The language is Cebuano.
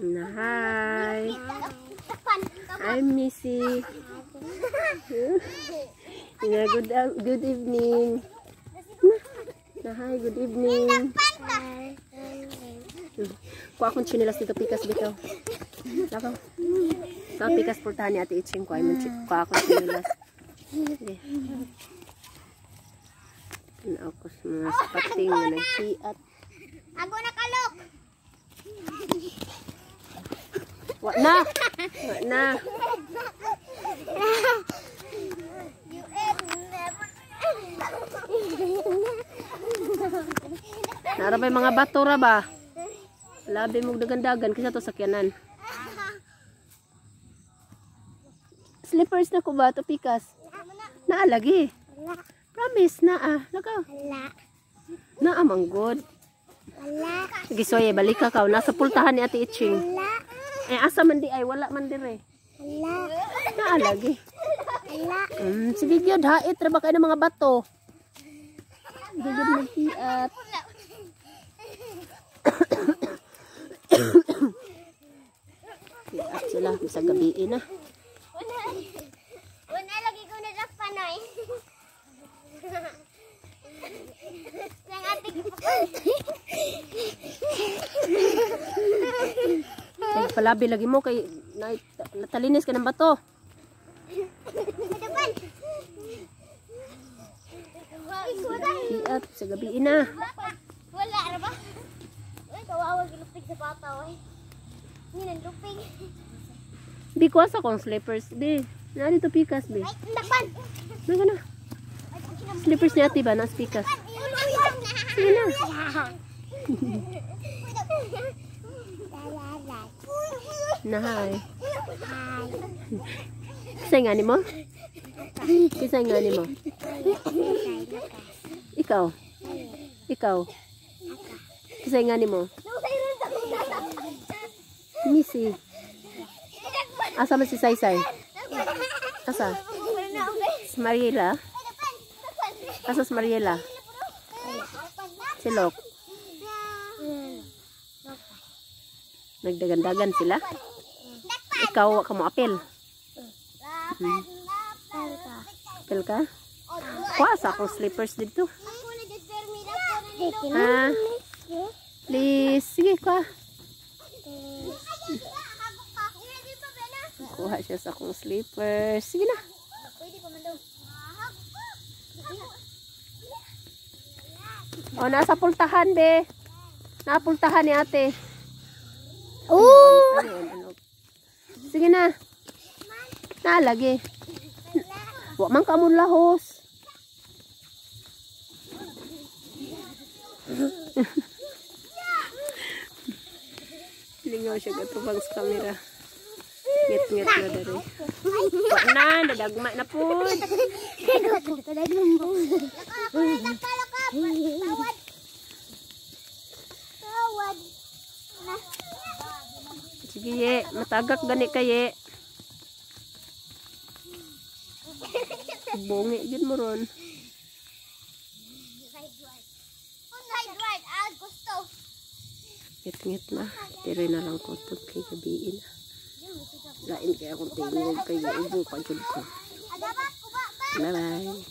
Na, hi. I'm Missy. Yeah, good evening. Na, hi, good evening. Kuha akong tsinelas dito, pikas bitaw. Lakaw. Sa pikas pultahan ni Ate Itching ko ay mo kuha akong tsinelas. Sige. Tanaw ko sa mga pating na nagsiat. Ako nakalok. Wa na! Wa na! Nara ba yung mga bato ra ba? Labi mong dagandagan kasi to sakyanan. Slippers na ko ba to pikas? Naalagi. Promise na ah. Lakaw. Wala. Naa manggod. Wala. Sige soye, balik ka kaw. Nasa pultahan ni Ate Itching. Wala. Eh asa man di ay wala man dire. Wala. Naalagi. Wala. Sige gyud hait ra ba kay ng mga bato. Sige gyud maghiat. Hiat sila bisag gabi na. Wala. Wala lagi ko na panoy. Nang ate Ay, palabi lagi mo kay natalinis ka ng bato. Hiat sa gabi na. Wala ra ba? Uy, kawawa gilupig sa bata oy. Ni nang lupig. Di ko sa kong slippers di. Na dito pikas di. Ay, dakpan. Naga na. Slippers ni ate ba na pikas? Sige na. Na hi. Kisay nga ni mo? Kisay nga ni mo? Ikaw? Ikaw? Kisay nga ni mo? Missy. Asa man si Saysay? Asa? Si Mariela? Asa si Mariela? Si Lok? Nagdagandagan sila? Ikaw, wa ka mo apel. Apel ka? Kuha sa akong slippers dito. Ha? Please. Sige, kuha. Kuha siya sa akong slippers. Sige na. O, nasa pultahan, be. Napultahan ni ate. Oh! Ano, ano, ano. Sige na. Naalagi. Wa man ka mong lahos. Lingaw siya katubang sa camera. Ngit-ngit na dere. Wa na, nadagma na po. Sige, ye. Matagak gani kaye. Bungi gid mo ron. Ngit-ngit na. Tiri na lang ko pag kay gabi na. Lain kaya akong tingog kay ubo pa jud ko. Bye-bye.